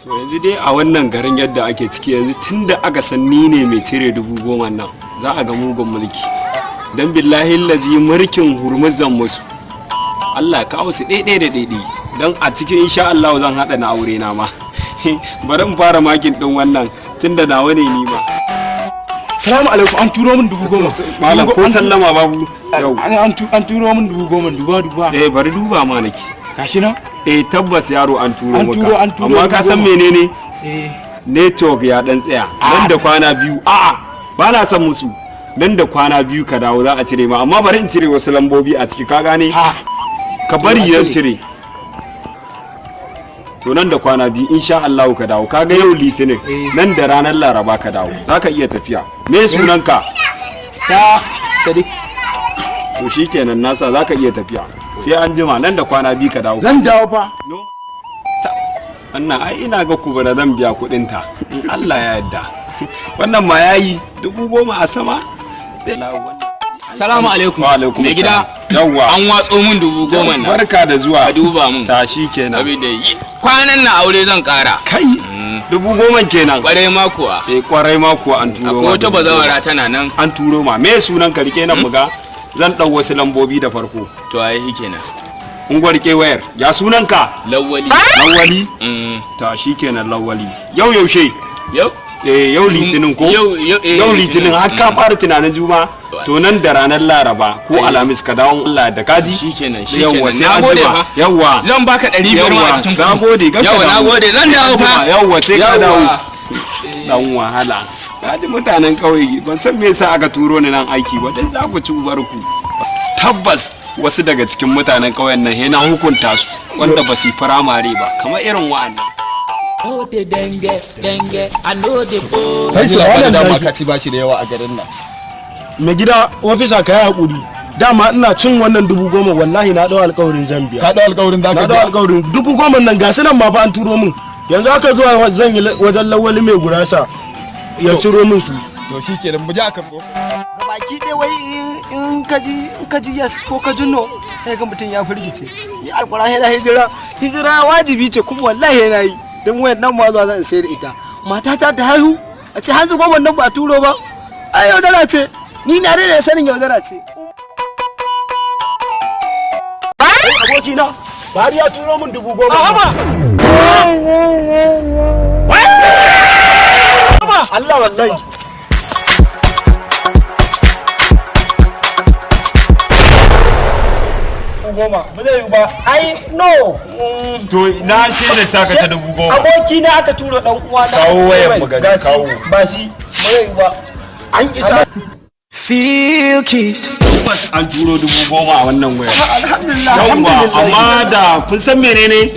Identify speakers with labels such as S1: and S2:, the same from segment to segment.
S1: So yanzu dai a wannan garin yadda ake ciki yanzu, tunda aka san ni ne mai cire 10,000 nan, za a ga mugun mulki, don billahi lazi mulkin hurmuzan musu. Allah ya kawo su ɗaiɗai da ɗaiɗai, don a cikin insha Allah zan haɗa na aure na ma. Bari in fara makin ɗin wannan, tunda nawa ne ni ma.
S2: Salamu alaikum, an turo min 10,000.
S1: Malam, ko sallama babu yau.
S2: An turo min 10,000, duba duba.
S1: Eh, bari duba ma nake.
S2: Gashi nan.
S1: Eh, tabbas yaro, an turo
S2: An
S1: maka.
S2: turo, an turo
S1: Amma ka san
S2: 10,000.
S1: menene?
S2: Eh.
S1: Network ya dan tsaya. Nan da kwana 2, a'a, ba na son musu, nan da kwana 2 ka dawo za a cire ma. Amma bari in cire wasu lambobi a ciki, ka gane?
S2: Ha.
S1: Ka bari
S2: A
S1: yan
S2: cire.
S1: cire. To, nan da kwana 2 insha Allah ka dawo. Kaga yau Litinin,
S2: Eh.
S1: nan da ranar Laraba ka dawo, zaka iya tafiya. Me sunanka?
S2: Ta Sadiq.
S1: To shikenan, nasa zaka iya tafiya. Sai an jima, nan da kwana 2 ka dawo.
S2: Zan dawo fa.
S1: No. Wannan ai ina ga kubura zan biya kuɗin ta in Allah ya yarda. Wannan ma yayi 10,000 a sama.
S3: Salamu alaikum.
S1: Wa alaikum
S3: Mai gida.
S1: salam. Yawwa.
S3: An watso min 10,000 nan.
S1: Barka da zuwa.
S3: Ka duba mun.
S1: Ta shi kenan.
S3: Saboda kwanan na aure zan kara.
S1: Kai, 10,000 kenan?
S3: Kwarai ma kuwa.
S1: Eh, kwarai ma kuwa, an turo
S3: Akwai
S1: ma
S3: wata
S1: 10,000.
S3: bazawara tana nan.
S1: An turo ma. Me sunan ka? Rike nan muga. Zan dau wasu lambobi da farko.
S3: To ai shi kenan.
S1: In rike wayar. Ya sunan ka?
S3: Lawali.
S1: Lawali?
S3: Mm.
S1: Ta shi kenan, Lawali. Yau yaushe?
S3: Yau?
S1: Eh, yau Litinin ko?
S3: Yau, eh,
S1: Yau Litinin, har ka
S3: Mm.
S1: fara tunanin Juma. To, nan da ranar Laraba ko
S3: Eh.
S1: Alhamis ka dawo, Allah da kaji.
S3: Shikenan,
S1: Yawwa,
S3: shikenan.
S1: sai
S3: Na
S1: an
S3: gode
S1: jima.
S3: fa.
S1: Yawwa.
S3: Zan baka 500 ma a
S1: Yawwa,
S3: cikin
S1: na
S3: kuɗin.
S1: gode, gaska
S3: Yawwa, na
S1: damu.
S3: gode. Zan dawo fa.
S1: Yawwa, sai ka dawo.
S3: Yawwa.
S1: Dan wahala. Kaji mutanen ƙauye, ban san me yasa aka turo ni nan aiki ba, dan za ku ci ubarku. Tabbas wasu daga cikin mutanen ƙauyen nan he na hukunta su, wanda ba su yi firamare ba, kamar irin wa'annan.
S4: No dey dengue, dengue, I know the po.
S5: Kai su wannan dama ka ci bashi da yawa a garin nan.
S6: Mai gida, ofisa, ka yi haƙuri. Dama ina cin wannan 10,000, wallahi na ɗau alƙawarin zan biya.
S5: Ka ɗau alƙawarin za
S6: Na
S5: ka
S6: ɗau
S5: biya?
S6: alƙawarin 10,000 nan. Ga su nan ma fa an turo min. Yanzu aka zuwa zan yi wajen Lawali mai gurasa ya ciro min su.
S5: To shikenan, mu je a karɓo.
S7: Baki ɗaya wai in ka ji yes ko ka ji no, sai ga mutum ya firgice. Ni alƙur'ani na hijira, hijira wajibi ce, kuma wallahi na yi don wayan nan ma zuwa zan sayar da ita. Matata ta haihu, a ce hanzu goma nan ba a turo ba, ai yaudara ce. Ni na da sanin yaudara ce.
S6: Abokina Buhari ya turo min 10,000.
S7: Haba.
S6: Allah, wallahi.
S7: 10,000 ba zai yi ba ai, no.
S1: To, na shaida taka ta 10,000.
S7: Aboki na aka turo, dan uwa na.
S1: Kawo wayan mu gani,
S7: Gashi,
S1: kawo.
S7: Ba shi ba zai yi ba.
S6: An isa.
S4: Feel kiss.
S1: Tabbas an turo 10,000 a wannan wayar.
S7: Alhamdulillah.
S1: Yawwa, amma da kun san menene?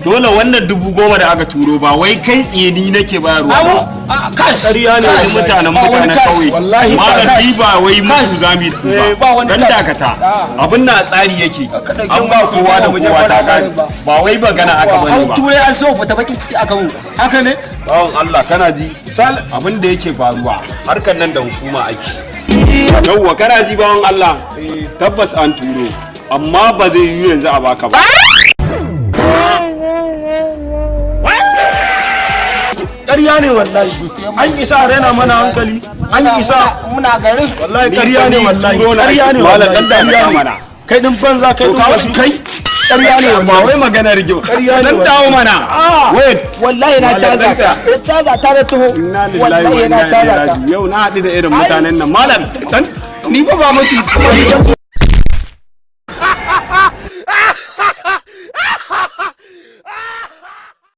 S1: Dole wannan 10,000 da aka turo ba wai kai tsaye ni nake bayarwa ba.
S7: Cash.
S6: Ƙarya ne.
S1: Wasu mutanen
S7: Ba wani
S1: mutanen
S7: cash.
S1: kauye.
S6: Wallahi ba
S1: Malam,
S6: cash.
S1: ni ba wai musu zami da ku
S7: Eh,
S1: ba.
S7: ba wani
S1: Dan
S7: cash.
S1: dakata. Abin na tsari yake.
S7: Ka ɗauki
S1: An ba
S7: mu
S1: kowa da
S7: mu je
S1: kowa ta
S7: fara
S1: gane.
S7: ba.
S1: Ba wai magana aka bane
S7: An
S1: ba.
S7: turai an so fita bakin ciki aka mu haka ne.
S1: Bawan Allah, kana ji? Abin da yake faruwa, harkar nan da hukuma ake. Yawwa, kana ji bawan Allah? Tabbas an turo. Amma ba zai yi yanzu a baka ba.
S6: Ƙarya ne wallahi. An isa a raina mana hankali. An isa.
S7: Muna garin.
S6: Wallahi ƙarya ne wallahi.
S1: Turo na
S6: Ƙarya ne
S1: aiki. Malam,
S6: wallahi.
S1: dan dakata
S6: Ƙarya ne.
S1: mana.
S6: Kai din banza, kai
S1: To
S6: din
S1: kawo
S6: wasu.
S1: kai.
S6: Ƙarya ne
S1: Ba
S6: wallahi.
S1: wai magana rigima.
S6: Ƙarya ne
S1: Dan
S6: wallahi.
S1: dawo mana. Wait.
S7: Wallahi na
S1: Malam,
S7: caza
S1: dan
S7: ka, na caza ta da taho.
S1: Inna lillahi wa
S7: Wallahi
S1: inna
S7: na
S1: ilaihi
S7: caza ka.
S1: raji'un. Yau na haɗu da irin mutanen nan. Malam, dan ni fa ba mutu.